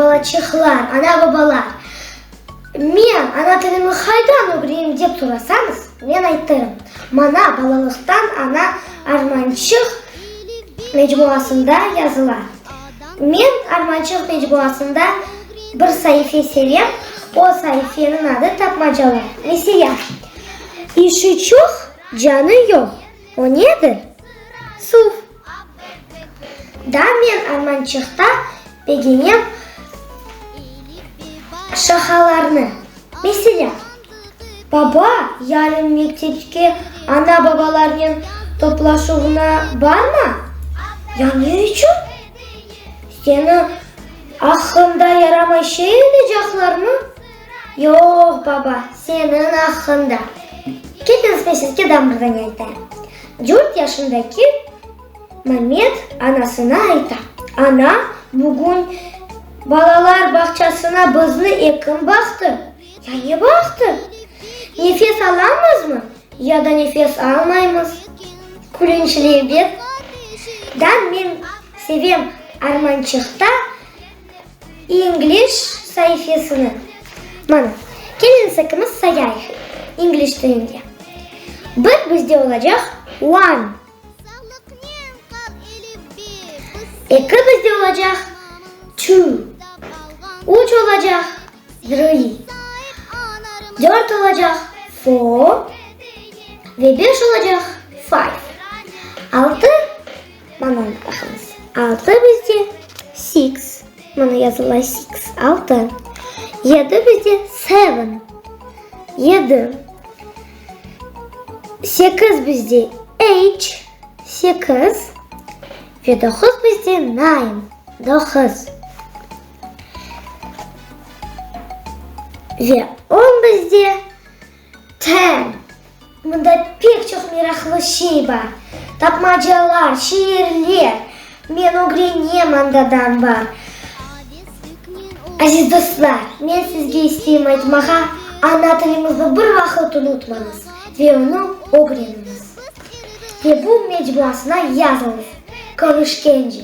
balaçıqlar, ana-babalar, men ana tilimi qaydan ögrenim dep sorasañız, men aytırım, maña balalıqtan ana Armançıq mecmuasında yazıla. Men Armançıq mecmuasında bir saife sevem, o saifeniñ adı Tapmacalar. Meselâ, İşi çoq, canı yoq, o nedir? Suv. Daa men Armançıqta begenem şaqalarnı. Meselâ, Baba, yarın mektepke ana-babalarnen toplaşuvına barma? Ya ne içün? Seni aqqında yaramay şey aytacaqlarmı? Yoq, baba, seniñ aqqında. Ketiñiz, men sizge daa bir dane aytayım. Dört yaşındaki Mamet anasına ayta, Ana, bugün balalar bağçasına bizni ekim baqtı. Ya ne baqtı? Nefes alamızmı ya da nefes almaymız? Külünçli ebet. Da men sevem Armançıqta İngliş saifesini. Mana, keliñiz ekimiz sayayıq ingliş tilinde. Bir bizde olacaq one. Eki bizde olacaq two. Üç olacaq three. Dört olacaq four. Ve beş olacaq five. Altı, mana baqıñız, altı bizde six. Mana yazıla six, altı. Yedi bizde seven, yedi. Sekiz bizde eight, sekiz. Ve doquz bizde nine, doquz. Ve on bizde ten. Mında pek çoq meraqlı şey bar, tapmacalar, şiirler, men ögrenem andadan bar. Aziz dostlar, men sizge isteyim aytmağa, ana tilimizni bir vaqıt unutmañız ve onı ögreniñiz. Ve bu mecmuasına yazıñız. Körüşkence!